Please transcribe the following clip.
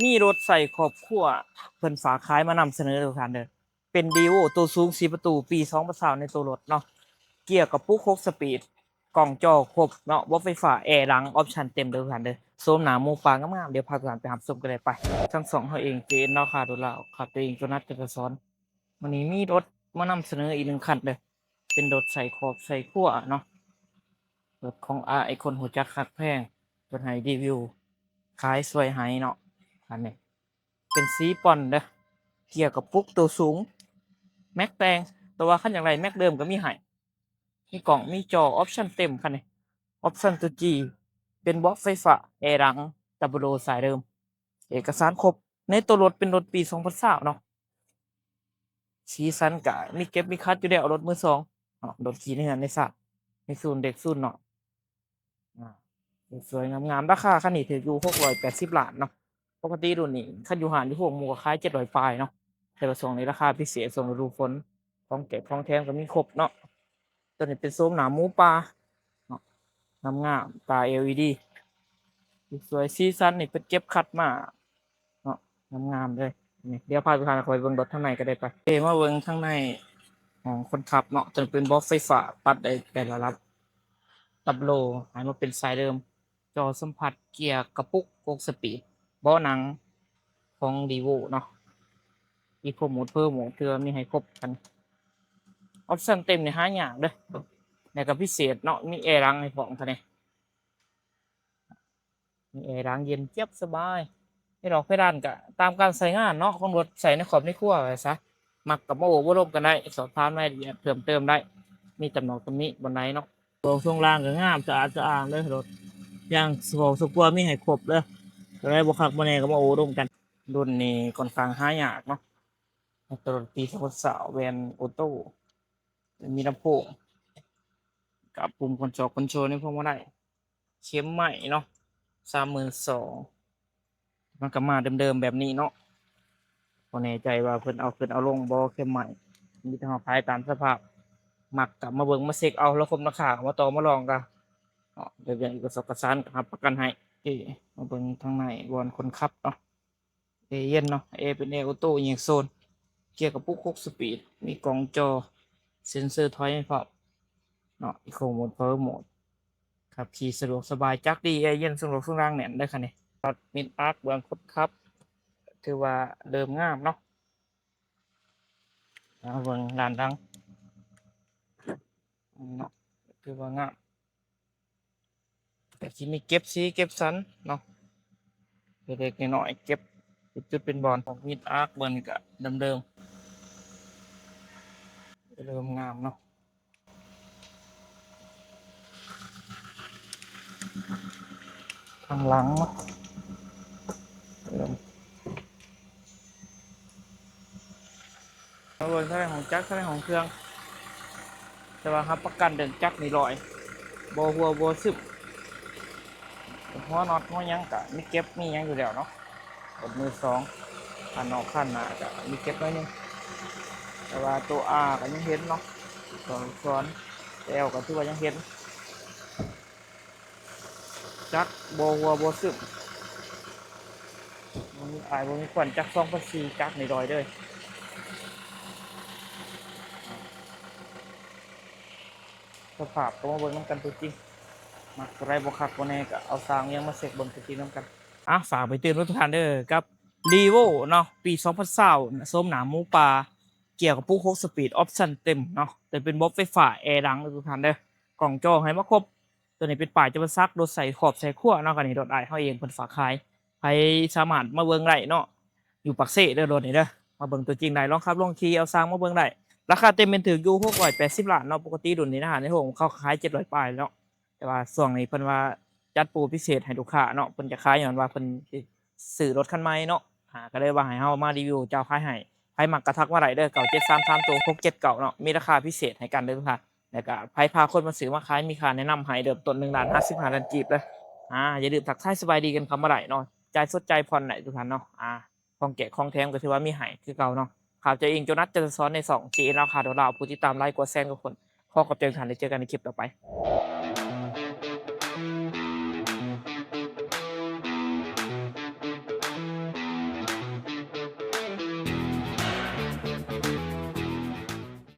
ມີລົດໃຊ້ຄອບຄົວ ເພິ່ນຝາກຂາຍມານຳສະເໜີເດີທຸກທ່ານເດີ. ເປັນ Revo ໂຕສູງສີ່ປະຕູ ປີສອງພັນຊາວ ໃນໂຕລົດເນາະ, ເກຍກະປຸກຫົກສະປີດ, ກ້ອງຈໍຄົບເນາະ, ບອກໄຟຟ້າ, ແອຫຼັງ, ອອບຊັນເຕັມເດີທຸກທ່ານເດີ. ໂສມໜ້າໝູປ່າງາມໆ, ດຽວພາທຸກທ່ານໄປຮັບຊົມກັນເລີຍໄປ. ທັງຊ່ອງເຮົາເອງ ເຈເອັນ ລາວຄ້າໂດລາວ ຂ້າໂຕເອງ ໂຈນັດ ຈັນທະສອນ. ມື້ນີ້ມີລົດມານຳສະເໜີອີກໜຶ່ງຄັນເດີ, ເປັນລົດໃຊ້ຄອບໃຊ້ຄົວເນາະ, ລົດຂອງອ້າຍຄົນຮູ້ຈັກຮັກແພງ ເພິ່ນໃຫ້ຣີວິວຂາຍຊ່ວຍໃຫ້ເນາະ. ຄັນນີ້ເປັນສີປ່ອນເດີ, ເກຍກະປຸກໂຕສູງ, ແມັກແຕ່ງ, ແຕ່ວ່າຄັນຢາກໄດ້ແມັກເດີມກໍມີໃຫ້, ມີກ້ອງ ມີຈໍ, ອອບຊັນເຕັມຄັນນີ້, ອອບຊັນໂຕຈີ, ເປັນບອກໄຟຟ້າ, ແອຫຼັງ, ດັບເບິນໂອສາຍເດີມ, ເອກະສານຄົບ. ໃນໂຕລົດເປັນລົດປີສອງພັນຊາວເນາະ, ສີສັນກະມີເກັບມີຂັດຢູ່ແລ້ວ, ລົດມືສອງເນາະ, ລົດຂີ່ໃນເຮືອນໃນຊາດ, ໃນສູນເດັກສູນນ້ອຍ. ອ່າ ສວຍໆ ງາມໆ. ລາຄາຄັນນີ້ຖືກຢູ່ຫົກຮ້ອຍແປດສິບລ້ານເນາະ. ປົກກະຕິລຸ້ນນີ້ຄັນຢູ່ຮ້ານຢູ່ໂຮງໝູ່ກໍຂາຍເຈັດຮ້ອຍປາຍເນາະ, ແຕ່ວ່າຊ່ວງນີ້ລາຄາພິເສດ, ຊ່ວງລະດູຝົນ ຂອງແຈກຂອງແຖມກໍມີຄົບເນາະ. ຕົວນີ້ເປັນໂສມໜ້າໝູປ່າເນາະ, ງາມໆ, ຕາ ແອລ ອີ ດີ ສວຍໆ. ສີສັນນີ້ເພິ່ນເກັບຂັດມາເນາະ, ງາມໆເລີຍ. ນີ້ ດຽວພາທຸກທ່ານເຂົ້າໄປເບິ່ງລົດທາງໃນກໍໄດ້ໄປ. ເອີ ມາເບິ່ງທາງໃນຫ້ອງຄົນຂັບເນາະ, ຕົວນີ້ເປັນບອກໄຟຟ້າ, ປັບໄດ້ແປດລະດັບ, ດັບເບິນໂອໃຫ້ມາເປັນສາຍເດີມ, ຈໍສຳຜັດ, ເກຍກະປຸກຫົກສະປີດ, ເບາະໜັງຂອງ Revo ເນາະ, ອີໂຄໂໝດ, ເພີໂໝດ, ຖືວ່າມີໃຫ້ຄົບຄັນ. ອອບຊັນເຕັມນີ້ຫາຍາກເດີ, ແລ້ວກໍພິເສດເນາະ, ມີແອຫຼັງໃຫ້ພ້ອມຄັນນີ້. ມີແອດັງເຢັນຈຽບສະບາຍ. ເຮັດອອກເພດານກະຕາມການໃຊ້ງານເນາະ ຂອງລົດໃຊ້ໃນຄອບໃນຄົວວ່າຊະ. ມັກກະມາໂອ້ມາລົມກັນໄດ້, ສອບຖາມລາຍລະອຽດເພີ່ມເຕີມໄດ້, ມີຕຳໜໍ່ຕຳໜິບ່ອນໃດເນາະ. ເບົາະຊ່ວງລ່າງກະງາມ ສະອາດສະອ້ານເລີຍລົດ, ຢ່າງເບົາະຊ່ວງຄົວມີໃຫ້ຄົບເລີຍ. ໂຕໃດບໍ່ຄັກບໍ່ແນ່ກະມາໂອ້ລົມກັນ. ລຸ້ນນີ້ຂ້ອນຂ້າງຫາຍາກເນາະ, ລົດປີສອງພັນຊາວ ແວ່ນໂອໂຕ້, ມີລຳໂພງ, ກະປຸ່ມຄອນໂຊລຄອນໂຊລໃນພວງມາໄລ. ເຂັມໄມ້ເນາະ ສາມໝື່ນສອງ ມັນກໍມາເດີມໆແບບນີ້ເນາະ. ບໍ່ແນ່ໃຈວ່າເພິ່ນເອົາຂຶ້ນເອົາລົງບໍ່ເຂັມໄມ້, ມີແຕ່ເຮົາຂາຍຕາມສະພາບ. ມັກກໍມາເບິ່ງມາເຊັກເອົາ, ລາຄາຄົມລາຄາກໍມາຕໍ່ມາລອງກັນເນາະ. ແລ້ວເລື່ອງເອກະສອນເອກະສານກໍຮັບປະກັນໃຫ້. ເອີ ມາເບິ່ງທາງໃນບ່ອນຄົນຂັບເນາະ. ແອເຢັນເນາະ, ແອເປັນແອໂອໂຕ້ແຍກໂຊນ, ເກຍກະປຸກຫົກສະປີດ, ມີກ້ອງຈໍ, ເຊັນເຊີຖອຍໃຫ້ພ້ອມເນາະ, ອີໂຄໂໝດ ພາວເວີໂໝດ, ຂັບຂີ່ສະດວກສະບາຍ, ຈັກດີ, ແອເຢັນ, ຊ່ວງລົມຊ່ວງລ່າງແໜ້ນເດີຄັນນີ້. ຕັດມິດອາກເບື້ອງຄົນຂັບ, ຖືວ່າເລີ່ມງາມເນາະ. ມາເບິ່ງດ້ານຫຼັງເນາະ, ຖືວ່າງາມ. ກໍຊິມີເກັບສີເກັບສັນເນາະ, ເລັກໆນ້ອຍໆ ເກັບເປັນຈຸດເປັນບ່ອນ. ຂອງມິດອາກເບິ່ງນີ້ກໍເດີມໆ, ເລີ່ມງາມເນາະ. ທາງຫຼັງເນາະ, ເລີ່ມ ມາເບິ່ງທາງໃນຫ້ອງຈັກ, ທາງໃນຫ້ອງເຄື່ອງ, ແຕ່ວ່າຮັບປະກັນເລື່ອງຈັກນີ້ລອຍ, ບໍ່ຮົ່ວບໍ່ຊຶມ. ຫົວນັອດຫົວຫຍັງກະມີເກັບມີຫຍັງຢູ່ແລ້ວເນາະ, ລົດມືສອງ. ຄັນນອກຄັນໜ້າກະມີເກັບໜ້ອຍໜຶ່ງ, ແຕ່ວ່າໂຕ R ກະຍັງເຫັນເນາະ, ຕົວອັກສອນ L ກະຖືວ່າຍັງເຫັນ. ຈັກບໍ່ຮົ່ວບໍ່ຊຶມ, ບໍ່ມີອາຍບໍ່ມີຄວັນ, ຈັກສອງພັນສີ່ ຈັກນີ້ລອຍເດີ. ສະພາບກໍມາເບິ່ງນຳກັນຕົວຈິງ, ມັກຕົວໃດບໍ່ຄັກບໍ່ແນ່ກໍເອົາຊ່າງວຽງມາເຊັກເບິ່ງຕົວຈິງນຳກັນ. ອ່ະ ຝາກໄປຕື່ມເດີທຸກທ່ານເດີ ກັບ Revo ເນາະ ປີສອງພັນຊາວ ໂສມໜ້າໝູປ່າ, ເກຍກະປຸກຫົກສະປີດ, ອອບຊັນເຕັມເນາະ, ແຕ່ເປັນບອກໄຟຟ້າ, ແອດັງເດີທຸກທ່ານເດີ, ກ້ອງຈໍໃຫ້ມາຄົບ. ຕົວນີ້ເປັນປ້າຍຈຳປາສັກ, ລົດໃຊ້ຄອບໃຊ້ຄົວເນາະ, ຄັນນີ້ລົດອ້າຍເຮົາເອງ ເພິ່ນຝາກຂາຍ. ໃຜສາມາດມາເບິ່ງໄດ້ເນາະ, ຢູ່ປາກເຊເດີ ລົດນີ້ເດີ, ມາເບິ່ງຕົວຈິງໄດ້, ລອງຂັບລອງຂີ່, ເອົາຊ່າງມາເບິ່ງໄດ້. ລາຄາເຕັມແມ່ນຖືກຢູ່ຫົກຮ້ອຍແປດສິບລ້ານເນາະ, ປົກກະຕິລຸ້ນນີ້ນະ ໃນໂຮງເຂົາຂາຍເຈັດຮ້ອຍປາຍເນາະ, ແຕ່ວ່າຊ່ວງນີ້ເພິ່ນວ່າຈັດໂປພິເສດໃຫ້ລູກຄ້າເນາະ, ເພິ່ນຈະຂາຍຍ້ອນວ່າເພິ່ນຊິຊື້ລົດຄັນໃໝ່ເນາະ, ອ່າ ກໍເລີຍວ່າໃຫ້ເຮົາມາຣີວິວເຈົ້າຂາຍໃຫ້. ໃຜມັກກໍທັກມາໄດ້ເດີ ເກົ້າເຈັດສາມສາມໂຕຫົກເຈັດເກົ້າເນາະ, ມີລາຄາພິເສດໃຫ້ກັນເດີທຸກທ່ານ. ແລ້ວກະໃຜພາຄົນມາຊື້ມາຂາຍ ມີຄ່າແນະນຳໃຫ້ເລີ່ມຕົ້ນໜຶ່ງລ້ານຫ້າສິບຫ້າລ້ານກີບເດີ. ອ່າ ຢ່າລືມທັກທາຍສະບາຍດີກັນເຂົ້າມາໄດ້ເນາະ, ຈ່າຍສົດຈ່າຍຜ່ອນໄດ້ທຸກທ່ານເນາະ. ອ່າ ຂອງແຈກຂອງແຖມກໍຖືວ່າມີໃຫ້ຄືເກົ່າເນາະ. ຂ້າພະເຈົ້າເອງ ໂຈນັດ ຈັນທະສອນ ໃນຊ່ອງ ເຈເອັນ ລາວຄ້າໂດລາວ ຜູ້ຕິດຕາມຫຼາຍກວ່າແສນກວ່າຄົນ. ຂໍຂອບໃຈທຸກທ່ານ ແລ້ວເຈີກັນໃນຄລິບຕໍ່ໄປ.